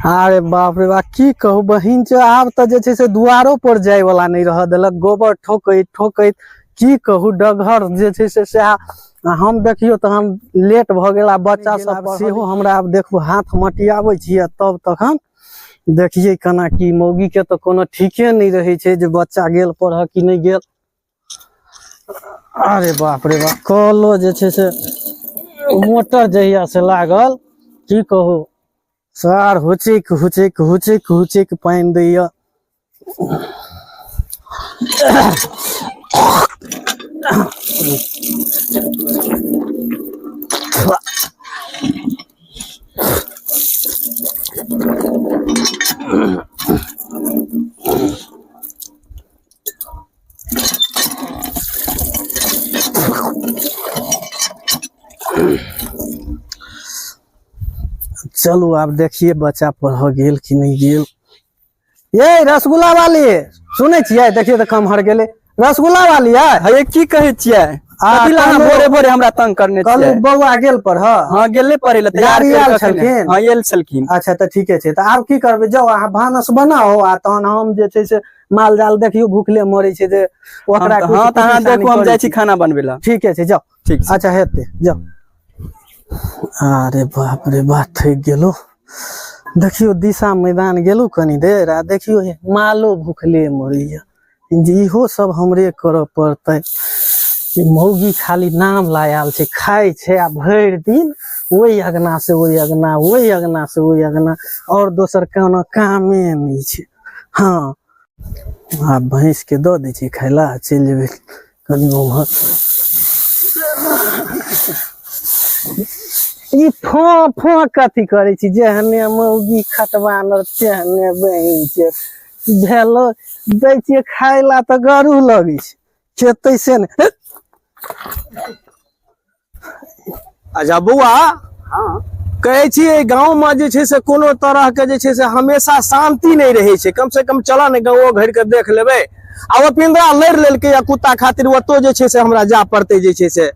अरे बाप रे बाप, की कहू बहिन चो, आब तऽ जे छै से दुआरो पर जाय वाला नहि रहऽ देलक, गोबर ठोकैत ठोकैत की कहू डगहर जे छै से सएह। आ हम देखियौ तऽ हम लेट भऽ गेल आ बच्चा सब सेहो हमरा आब देखू हाथ मटियाबै छियै तब तखन देखियै केना की। मौगी के तऽ कोनो ठीके नहि रहै छै जे बच्चा गेल पढ़ऽ कि नहि गेल। अरे बाप रे बाप, कलो जे छै से मोटर जहिया से लागल की कहू सार हुचिक हुचिक हुचिक हुचिक पानि दैया। चलू आब देखिए बच्चा पढ़ऽ गेल कि नहि गेल। ये रसगुल्ला वाली सुनै छियै? देखियौ तऽ कमहर गेलै रसगुल्ला वाली। यै हे की कहै छियै? आ, कथी लए अहाँ कहलहुँ- भोरे भोरे हमरा तंग करने कहलहुँ छियै? बौआ गेल पढ़ऽ? हँ गेलै पढ़ै लए, तैयार गाड़ी करि आयल कऽ अखने। छलखिन? हँ आयल छलखिन। अच्छा तऽ ठीके छै, तऽ आब की करबै? जाउ अहाँ भानस बनाउ आ तहन हम जे छै से माल जाल देखियौ भूखले मरै छै जे ओकरा हँ किछु तऽ अहाँ कुटी देखू, सानी हम करै जाइ छी खाना बनबै लए। ठीके छै, जाउ। ठीक छै। अच्छा हेतै, जाउ। अरे बाप रे बाप, थकि गेलहुँ। देखियौ दिशा मैदान गेलहुँ कनी देर आ देखियौ हे मालो भूखले मरैया, जे इहो सब हमरे करऽ पड़तै। ई मौगी खाली नाम लए आयल छै, खाइ छै आ भरि दिन ओहि अगना से ओहि अगना, ओहि अगना से ओहि अगना, आओर दोसर कोनो कामे नहि छै। हँ आब भैंसके दऽ दै छियै खाय लए, चलि जेबै कनि ओम्हर। ई फों फों कथी करै छी? जेहने मौगी खटबानर तेहने बहिन छै। भेलो दै छियै खाय ला तऽ गरू लगै छै, खेतै से ने। अच्छा बौआ, कहै छी एहि गाँव मे जे छै से कोनो तरह के जे छै से हमेशा शांति नहि रहै छै। कम से कम चलऽ ने गाँवो घरि के देख लेबै। आ ओ पिंदरा लड़ि लेलकै या कुत्ता खातिर, ओतौ जे छै से हमरा जाय पड़तै जे छै से।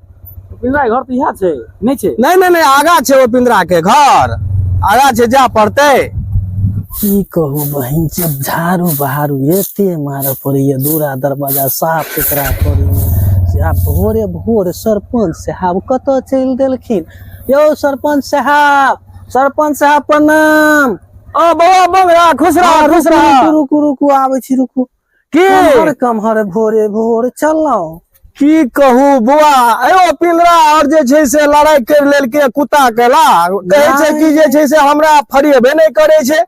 पिंदरा के घर तऽ इएह छै, नहि छै? नहि नहि नहि, आगा छै ओ पिंदरा के घर, आगा छै, जाय पड़तै। की कहू बहिन, जब झाड़ू बहारू एते मारऽ पड़ैया, दूरा दरवाजा साफ सुथरा करैमे से आब भोरे भोर सरपंच साहब कतऽ चलि देलखिन? यौ सरपंच साहब, सरपंच साहब प्रणाम। ओ बौआ बंगरा, खुश रह। हँ, खुश रुकू रह। रुकू रुकू रुकू, आबै छी, रुकू। की कमहर कमहर भोरे भोर चललहुँ? की कहू बौआ, एगो पिंजरा और जे छै से लड़ाई कर लेलकै कुत्ता के ला। कहै छै कि जे छै से हमरा फरिएबे नहि करै छै।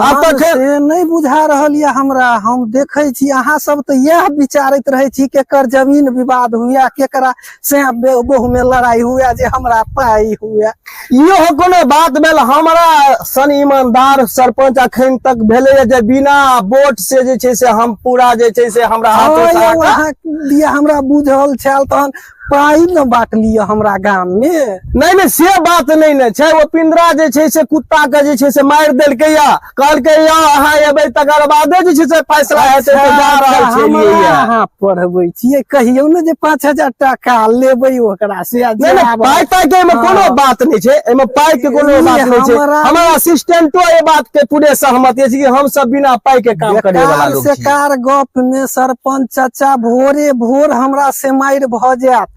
आब तहन तखन से नहि बुझा रहल यऽ हमरा। हम देखै छी अहाँ सब तऽ इएह विचारैत रहै छी केकर जमीन विवाद हुए, केकरा से बहु में लड़ाई हुए, जे हमरा पाई हुए। इहो कोनो बात भेल? हमरा सन ईमानदार सरपंच अखन तक भेलैए जे बिना वोट से जे छै से हम पूरा जे छै से हमरा हाथे हँ से यौ, अहाँके अहाँ दिया हमरा बुझल छल, तहन पाइ ने बाँटलियै हमरा गाम मे। नहि नहि, से बात नहि ने छै। ओ पिंजरा जे छै से कुत्ता के जे छै से मारि देलकै या कहलकै या अहाँ एबै तकर बादे जे छै से फैसला हेतै, तऽ जा रहल अच्छा, छलियै हमरा या। अहाँ पढ़बै छियै, कहियौ ने जे 5000 टाका लेबै ओकरा से आ नहि नहि, जायब। पाइ ताइ के एहिमे कोनो हँ। बात नहि छै, एहिमे पाइ के कोनो ई बात नहि छै। हमरा हमर असिस्टेंटो एहि बात के पूरे सहमत अछि कि हम सब बिना पाइ के काम करे वाला बेकार लोग छी। सेकार गप मे सरपंच चाचा भोरे भोर हमरा से मारि भऽ जायत,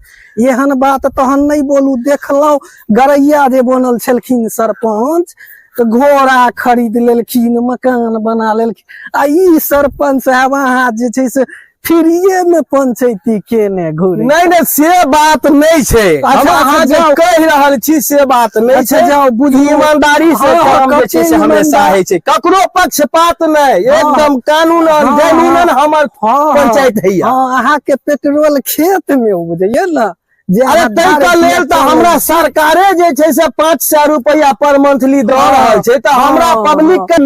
एहन बात तहन नहि बोलू। देखलहुँ गरैया जे बनल छलखिन सरपंच तऽ घोड़ा खरीद लेलखिन, मकान बना लेलखिन, आ ई सरपंच साहब अहाँ जे छै से फ्रीये मे पंचैती केने घुरे। नहि नहि, से बात नहि छै। अच्छा, हम अच्छा, अहाँ जे जाउ। कहि रहल छी से बात नहि अच्छा, छै। जाउ, बुझू। ईमानदारी से हँ, हँ, काम जे छै से कते हमेशा ईमानदार- होइ छै, ककरो पक्षपात नहि, एकदम कानूनन हँ, जमीनन हमर हँ, हँ, पंचायत हैया। हँ, अहाँके पेट्रोल खेत मे उपजैया ने जे अरे अहाँ ताहि के धारे लेल तऽ छियै। हमरा सरकारे जे छै से 500 रुपया पर मंथली दऽ हँ, रहल छै, तऽ हमरा हँ, पब्लिक के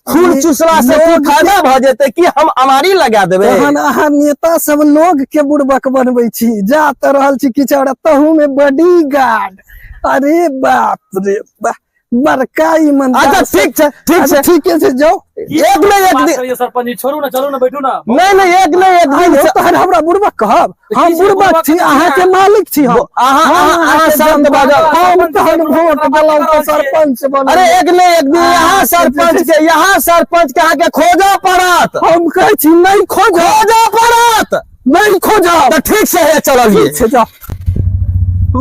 खून चूसला से की लोग के- फायदा भऽ जेतै? कि हम अमारी लगा देबै? तहन अहाँ नेता सब लोग के बुड़बक बनबै छी। जा तऽ रहल छी किछु और तहू में बॉडी गार्ड। अरे बाप रे बाप। बड़का ईमानदार। अच्छा ठीक छै, ठीक छै। अच्छा, ठीके छै, जाउ। एक ने एक बात दिन करियै सरपंच जी, छोड़ू ना, चलू ना, बैठू ना। नहीं नहीं, एक ने एक दिन आइयो, तहन हमरा बुड़बक कहब? हम की छै बुड़बक बुड़बक? छी, अहाँके मालिक छी हम। अहाँ हम अहाँ अहाँ अहाँके शांत जनता- भऽ जाउ। हम तहन वोट देलहुँ तऽ सरपंच बनल। अरे एक ने एक दिन यहाँ सरपंच के, यहाँ सरपंच के अहाँके खोजऽ पड़त। हम कहै छी नहि खोजब। खोजऽ पड़त। नहि खोजब। तऽ ठीक से हे चललियै। ठीक छै, जाउ।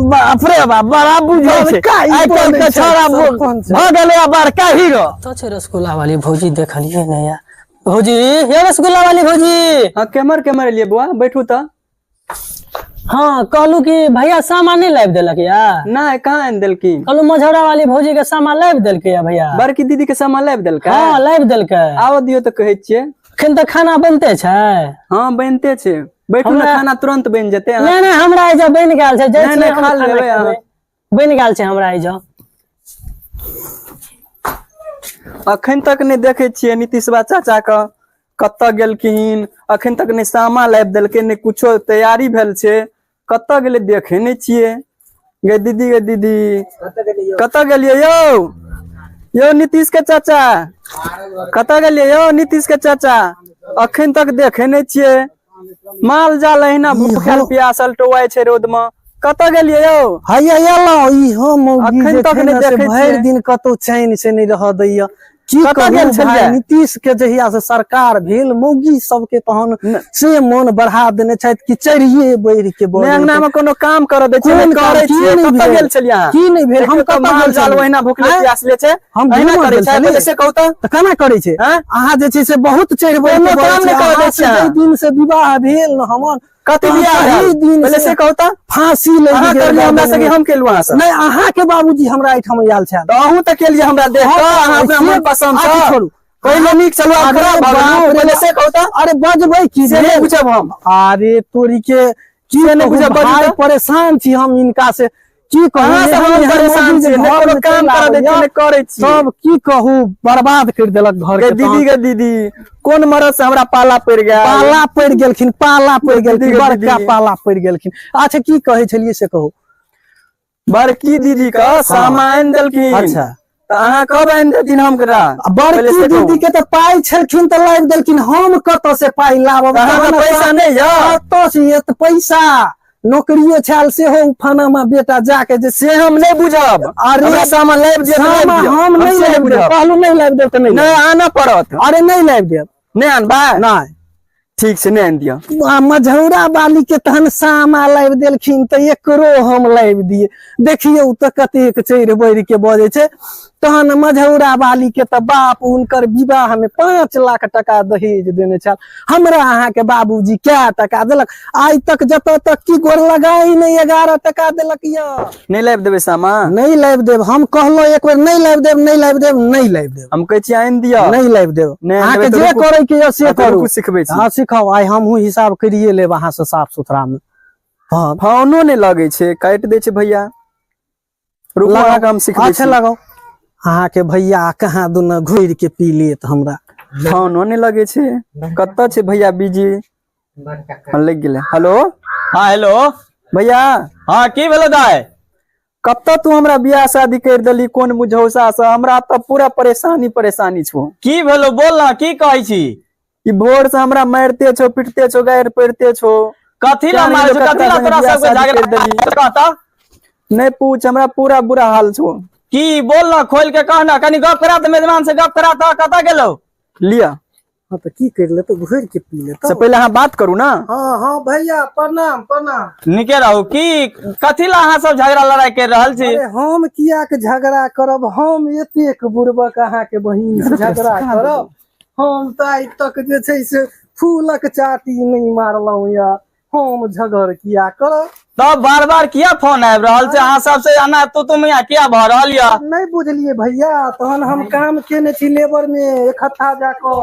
बाप रे बाप, बड़ा बुझै छै बड़का ई आइ काल्हि बनै के छै छौड़ा सरपंच। भऽ गेलै आब बड़का हीरो। कतऽ छै रसगुल्ला वाली भौजी? देखलियै नहि यार। भौजी, ये रसगुल्ला वाली भौजी। हाँ, केमर केमर एलियै बौआ, बैठू तऽ। हाँ, कहलू कि भैया सामान नहीं लाबि देलक या? नहि, कहाँ आनि देलखिन। कहलू मझौरा वाली भौजी के सामान लाबि देलकै या भैया? बड़की दीदी के सामान लाबि देलकै? हाँ, लाबि देलकै। आबऽ दियौ तऽ कहै छियै। अखन तऽ खाना बनते छै। हाँ, बनिते छै, बैठू ने। हमरा- खाना तुरंत बनि जेतै अहाँ- नहि नहि, हमरा एहिजा बनि गेल छै, जाइ नहि, छियै नहि, हम खा खाना लेबै खेबै। अहाँ। बनि गेल छै हमरा एहिजा। अखन तक नहि देखै छियै नीतीशवा चाचा के, कतऽ गेलखिन? अखन तक नहि सामा लाबि देलकै, नहि कुछो तैयारी भेल छै। कतऽ गेलै? देखै नहि छियै। गे दीदी, गे दीदी, कतऽ गेलियै यौ? यौ नीतीश के चाचा, कतऽ गेलियै यौ नीतीश के चाचा? अखन तक देखै नहि छियै। माल जाल अहिना भूखल प्यासल टोआइ छै रौद मे। कतऽ गेलियै यौ? हैया एलहुँ। इहो मौगी अखन जे तक छै नहि ने से देखै भरि छियै। दिन कतौ चैन से नहि रहऽ दैया। की कतऽ कहू गेल छलियै? भाई, नीतीश के जहिया से सरकार भेल, मौगी सबके तहन न- से मोन बढ़ा देने छथि कि चढ़िए बढ़ि के नहि बजै अंगना मे कोनो काम करऽ दै छियै, कोन नहि काम? करै की छियै। नहि कतऽ भेल? गेल छलियै अहाँ? की नहि भेल? हम देखियौ तऽ कतऽ माल गेल जाल छलियै? ओहिना भुखले आँय? प्यासले छै। हम अहिना घूमऽ करै गेल छै? छलियै। पहिले से कहू तऽ। तऽ केना करै छै? आँय? अहाँ जे छै से बहुत चढ़ि बढ़ि कोनो के बजै काम नहि छियै। करऽ दै अहाँ से छियै। जाहि दिन से विवाह भेल ने हमर, कथी तहन बियाह तही भेल? दिन पहिले से कहू तऽ। फांसी लागि अहाँ गेल करलियै हमरा गर्दन से कि मे। हम केलहुँ अहाँ से? नहि, अहाँके बाबूजी हमरा एहिठाम आयल छल। तऽ अहूँ तऽ केलियै हमरा देख कऽ, अहाँ अपना से- मन पसन्द अच्छा, सँ। छोड़ू। पहिले नीक छलहुँ, आब अरे खराब भऽ बाप गेलहुँ। रे पहिले बाप। से कहू तऽ। अरे बजबै की से नहि भेल? बुझब हम। अरे तोरी के, की से नहि कहू बुझब, बजू भाई, तऽ। परेशान छी हम इनका से, की कहू। अहाँ सब एहन हम एहन परेशान मौगी जे छियै, नहि घर कोनो मे काम चलि करऽ दै छियै, आबैया, नहि करै छियै। सब की कहू, बर्बाद करि देलक घर गे के। दीदी, तहन गे दीदी, कोन मरद से हमरा पाला पड़ि गेल? पाला पड़ि गेलखिन, पाला पड़ि दीदी, गेलखिन, गे बड़का दीदी। पाला पड़ि गेलखिन। अच्छा, की कहै छलियै से कहू। बड़की दीदी के सामान आनि देलखिन। अच्छा। तऽ अहाँ कब आनि देथिन हमरा? आ पहिले बड़की से कहू। दीदी के तऽ पाइ छलखिन तऽ लाबि देलखिन, हम कतऽ से पाइ लाबब? अहाँके तहन पैसा नहि यऽ? कतऽ से एत पैसा? नौकरियो छल सेहो फनामा बेटा जाके जे से हम नहि बुझब। अरे हमरा सामान लाबि दिअ तऽ लाबि सामा दिअ। हम नहि से लाबि देब। बुझब। कहलहुँ नहि लाबि देब तऽ नहि नहि लाबि। आनऽ पड़त। अरे नहि लाबि देब। नहि आनबै? नहि। ठीक छै, नहि आनि दिअ। आ मझौरा बाली के तहन सामा लाबि देलखिन तऽ एकरो हम लाबि दिए। देखियौ तऽ कतेक चढ़ि बढ़ि के बजै छै। तहन मझौरा बाली के तऽ बाप हुनकर विवाह में 5 लाख टका दहेज देने छल। हमरा अहाँके बाबूजी कै टका देलक आइ तक? जतऽ तक की गोर लगाई नहि 11 टका देलक यऽ। नहि लाबि देबै सामा? नहि लाबि देब। हम कहलहुँ एक बेर, नहि लाबि देब, नहि लाबि देब, नहि लाबि देब। हम कहै छी आनि दिअ। नहि लाबि देब। नहि अहाँके आनबै तऽ जे रुकू। करे के यऽ से हँ, तऽ करू। रुकू, सिखबै छी। हँ, सिखाउ। आइ हमहूँ हिसाब करिए लेब अहाँ से साफ सुथरा मे। हँ। फोनो नहि लगै छै, काटि दै छै भैया। रुकू, लगाउ। अहाँके हम सिखबै अच्छा छी। लगाउ। अहाँके भैया कहाँ दुना घुरि के पी लेत हमरा। फोनो नहि लगै छै। कतऽ छै भैया बिजी? हँ, लागि गेलै। हेलो। हाँ, हेलो। भैया। हाँ, की भेलो दाय? कतऽ तू हमरा बियाह शादी करि देली, कोन मुझौसा से? हमरा तऽ पूरा परेशानी परेशानी छौ। की भेलो? बोल ना, की कहै छी? ई भोर से हमरा मारिते छौ, पिटते छौ, गारि पड़िते छौ। कथी ला क्या मारै छौ? नहीं कथी ला ककरा तोरा संगे सबके बियाह शादी झगड़ा करि देली? कहता। नहि पूछ, हमरा पूरा बुरा हाल छौ। की? बोल ना, खोल के कह ना। कनी गप करा तऽ, मेजबान से गप करा तऽ। कतऽ गेलो? लिअ। हाँ तऽ की करि लेतौ, घुरि के पी लेतौ। से पहिले अहाँ बात करू ना। हाँ हाँ भैया, प्रणाम प्रणाम। नीके रहू। की, कथी ला अहाँ सब झगड़ा लड़ाई कर रहल छी? अरे हम किया के झगड़ा करब? हम एतेक बुड़बक अहाँके बहिन से झगड़ा करब? हम तऽ आइ तक जे छै से फूलक चाटी नहि मारलहुँ यऽ, हम झगड़ किया करब? तब बार बार किया फोन आबि रहल छै अहाँ सबसे? एना तू तुम यहाँ किया भऽ रहल यऽ? नहि बुझलियै भैया, तहन हम काम केने छी लेबर मे एक हत्था जाकऽ,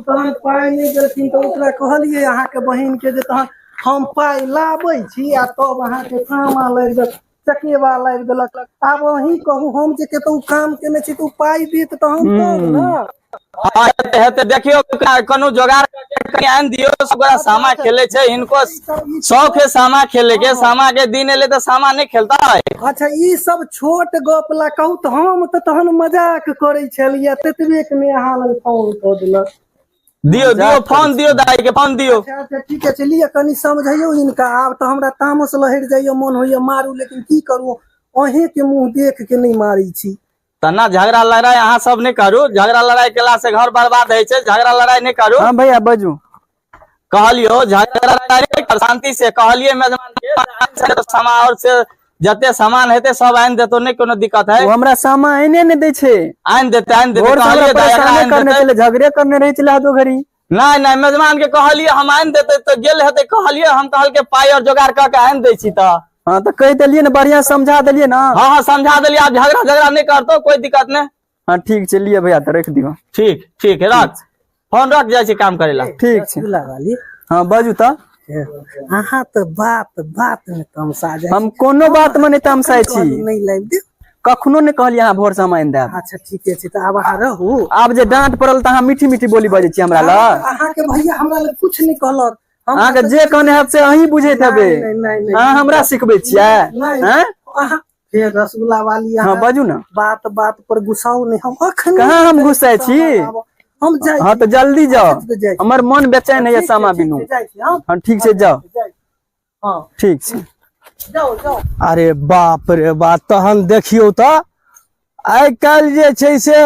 तहन पाइ नहि देलखिन तऽ ओकरा कहलियै अहाँके बहिन के जे तहन हम पाइ लाबै छी आ तब अहाँके सामा लागि देलक, चकेबा लागि देलक। आब अहीं कहू, हम जे कतहु काम केने छी तऽ ओ पाइ देत तहन तब ने। हँ हेतै हेतै देखियौ कोनो जोगाड़ कऽ के आनि दियौ सब गोरा सामा खेले छै हिनको शौक है सामा खेले के सामा के दिन एले तऽ सामा नहि खेलतै अच्छा ई सब छोट गप ला कहू तऽ हम तऽ तहन मजाक करै छलियै ततबे मे अहाँ लग फोन कऽ देलक दियौ दियौ फोन दियौ दाई के फोन दियौ अच्छा अच्छा ठीक छै लिअ कनि समझैयौ हिनका आब तऽ हमरा तामस लहरि जाइए मन होइए मारू लेकिन की करू अहींके मुँह देख के नहि मारै छी तऽ ना झगड़ा लड़ाई अहाँ सब नहि करू झगड़ा लड़ाई केला से घर बर्बाद होइ छै झगड़ा लड़ाई नहि करू हाँ भैया बजू कहलियो झगड़ा लड़ाई नहि करू, शांति से कहलिए मेजबान के सामान और से जते सामान हेतै सब आनि देतो नहि कोनो दिक्कत है ओ हमरा सामा आने नहि दै छै आनि देतै आनि देतै भोर से हमरा कहलिए दाइ एकरा परेशाने आनि करने देतै छलै झगड़े करने रहै छलै दो घड़ी नहि नहि मेजबान के कहलिए हम आनि देतै तऽ गेल हेतै कहलिए हम कहलकै पाइ और जोगाड़ कऽ के आनि दै छी तऽ हाँ तऽ कहि देलियै ने बढ़िया समझा देलियै ने हाँ हाँ समझा देलिए आब झगड़ा झगड़ा नहि करतो कोई दिक्कत नहि हाँ ठीक छै लिअ भैया तऽ रखि दियौ ठीक ठीक रख फोन रख जाइ छी काम करे ला ठीक छै रसगुल्ला वाली हाँ बाजू तऽ अहाँ तऽ बात बात मे तमसा जाइ हम कोनो बात मे नहि तमसाइ छी नहि लाबि देब कखनो नहि कहलियै अहाँ भोर से आनि देब अच्छा ठीके छै तऽ आब अहाँ रहू आब जे डाँट पड़ल तऽ अहाँ मीठी मीठी बोली बजै छी हमरा लग अहाँके भैया हमरा लग कुछ नहि कहलक हम अहाँके जे कहने हैत से अहीं बुझैत हेबै नहि, नहि, नहि। अहाँ हमरा सिखबै छियै नहि आँय? अहाँ फेर रसगुल्ला वाली हाँ अहाँ बाजू ने बात बात पर गुस्साउ नहि हम अखन कहाँ हम गुस्साइ छी हम जाइ हाँ तऽ जल्दी जाओ अच्छा, तऽ जाइ छी। हमर मन बेचैन होइया ठीक छै, सामा ठीक बिनु छै, जाइ छी हम हाँ ठीक छै जाओ जाइ छी। हँ ठीक छै जाउ जाउ अरे बाप रे बाप तहन देखियौ तऽ आइ काल्हि जे छै से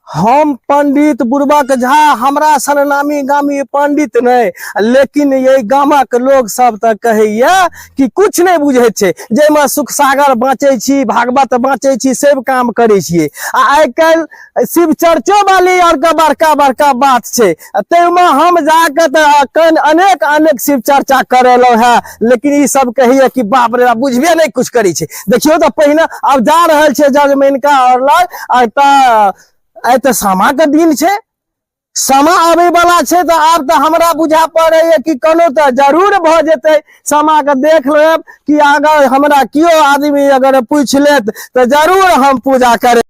हम पंडित बुढ़बक झा हमरा सन नामी गामी पंडित नहि लेकिन एहि गामक लोग सब तऽ कहैया कि कुछ नहि बुझै छै जाहिमे सुख सागर बाँचै छी भागवत बाँचै छी सब काम करै छियै आ आइ काल्हि शिव चर्चो वाली आरके बड़का बड़का बात छै आ ताहिमे हम जाके तऽ अखन अनेक अनेक शिव चर्चा करेलहुँ हेँ लेकिन ई सब कहैया कि बाप रे बाप बुझबे नहि कुछ करै छै देखियौ तऽ पहिने आब जा रहल छै जजमैनका आओर लग आ तऽ आइ तऽ सामाके दिन छै सामा आबै वाला छै तऽ आब तऽ हमरा बुझा पड़ैया कि कोनो तऽ जरूर भऽ जेतै सामाके देख लेब कि अगर हमरा केओ आदमी अगर पूछि लेत तऽ जरूर हम पूजा करे।